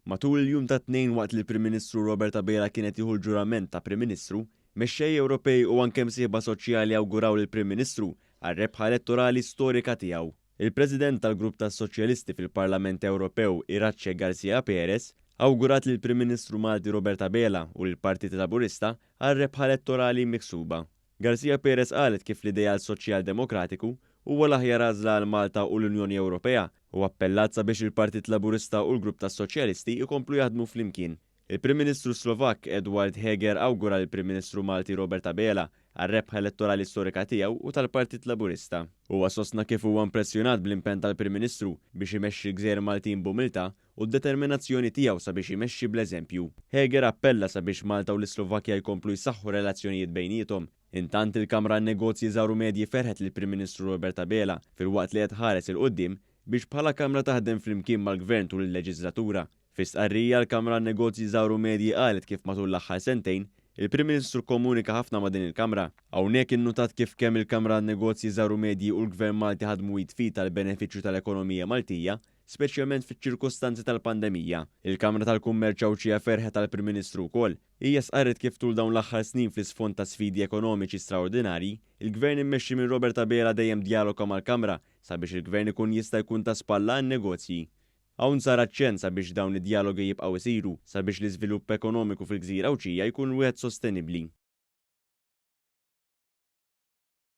Matul il-jum tat-Tnejn waqt li l-Prim Ministru Robert Abela kien qed jieħu l-ġurament ta' Prim Ministru, mexxejja Ewropej u anke msieħba soċjali awguraw lill-Prim Ministru għar-rebħa elettorali storika tiegħu. Il-President tal-Grupp tas-Soċjalisti fil-Parlament Ewropew Iratxe Garcia Perez awgurat lill-Prim Ministru Malti Robert Abela u lill-Partit Laburista għar-rebħa elettorali miksuba. Garcia Perez qalet kif l-ideal soċjal-demokratiku huwa l-aħjar għażla għal Malta u l-Unjoni Ewropea u appellat sabiex il-Partit Laburista u l-Grupp tas-Soċjalisti jkomplu jaħdmu flimkien. Il-Prim Ministru Slovakk Eduard Heger awgura lill-Prim Ministru Malti Robert Abela għar-rebħa elettorali storika tiegħu u tal-Partit Laburista. Huwa sostna kif huwa impressjonat bl-impenn tal-Prim Ministru biex imexxi l-gżejjer Maltin b'umiltà u d-determinazzjoni tiegħu sabiex imexxi bl-eżempju. Heger appella sabiex Malta u l-Islovakkja jkomplu jsaħħu r-relazzjonijiet bejniethom. Intant, il-Kamra għan-Negozji Żgħar u Medji ferħet lill-Prim Ministru Robert Abela filwaqt li qed tħares 'il quddiem biex bħala Kamra taħdem flimkien mal-Gvern tul il-leġiżlatura. Fi stqarrija, l-Kamra għan-Negozji Żgħar u Medji qalet kif matul l-aħħar sentejn, il-Prim Ministru kkomunika ħafna ma' din il-Kamra. Hawnhekk innutat kif kemm il-Kamra għan-Negozji Żgħar u Medji u l-Gvern Malti ħadmu id f'id għall-benefiċċju tal-ekonomija Maltija, speċjalment fiċ-ċirkustanzi tal-pandemija. Il-Kamra tal-Kummerċ Għawdxija ferħet għall-Prim Ministru wkoll. Hija stqarret kif tul dawn l-aħħar snin fl-isfond ta' sfidi ekonomiċi straordinarji, il-Gvern immexxi minn Robert Abela dejjem djaloga mal-Kamra sabiex il-Gvern ikun jista' jkun ta' spalla għan-negozji. Hawn sar aċċenn sabiex dawn id-djalogi jibqgħu jsiru sabiex l-iżvilupp ekonomiku fil-gżira Għawdxija jkun wieħed sostenibbli.